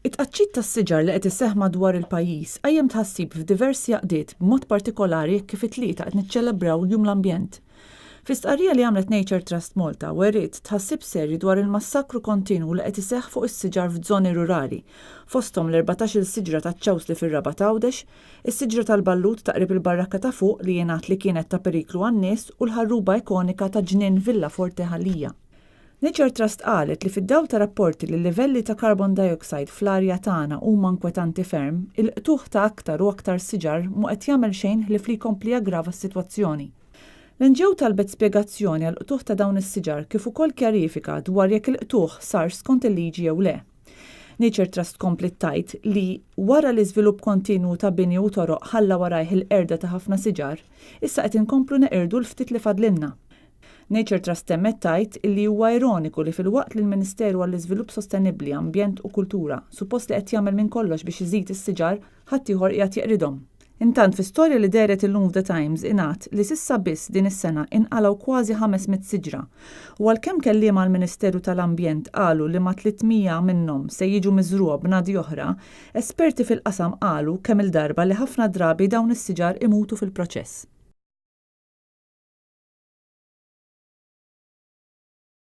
It-tqaċċit tas-siġar li qed iseħħ madwar il-pajjiż qajjem tħassib f'diversi għaqdiet b'mod partikolari hekk kif it-Tlieta qed niċċelebraw Jum l-Ambjent. Fi stqarrija li għamlet Nature Trust Malta weriet tħassib serju dwar il-massakru kontinwu li qed iseħħ fuq is-siġar f'zoni rurali, fosthom l-erbatax-il siġra taċ-ċawsli fir-Rabat Għawdex, is-siġra tal-ballut ta' qrib il-Barrakka ta' Fuq li jingħad li kienet ta' periklu għan-nies u l-ħarruba ikonika ta' Ġnien Villa Forte Ħal Lija. Nature Trust qalet li fid-dawl ta' rapporti li l-livelli ta' carbon dioxide fl-arja tagħna huma inkwetanti ferm, il-qtugħ ta' aktar u aktar siġar mhu qed jagħmel xejn ħlief li jkompli jaggrava s-sitwazzjoni. L-NGO talbet spjegazzjoni għall-qtugħ ta' dawn is-siġar kif ukoll kjarifika dwar jekk il-qtugħ sarx skont il-liġi jew le. Nature Trust kompliet tgħid li wara li żvilupp kontinwu ta' bini u toroq ħalla warajh il-qerda ta' ħafna siġar, issa qed inkomplu neqirdu l-ftit li fadlilna. Nature Trust temmet tgħid illi huwa ironiku li filwaqt li l-Ministeru għall-Iżvilupp Sostenibbli, Ambjent u Kultura suppost li qed jagħmel minn kollox biex iżid is-siġar, ħaddieħor qiegħed jeqridhom. Intant fi storja li dehret illum f'The Times ingħad li s'issa biss din is-sena inqalgħu kważi 500 siġra u għalkemm kelliema għall-Ministeru tal-Ambjent qalu li mat-300 minnhom se jiġu miżrugħa bnadi oħra, esperti fil-qasam qalu kemm-il darba li ħafna drabi dawn is-siġar imutu fil-proċess.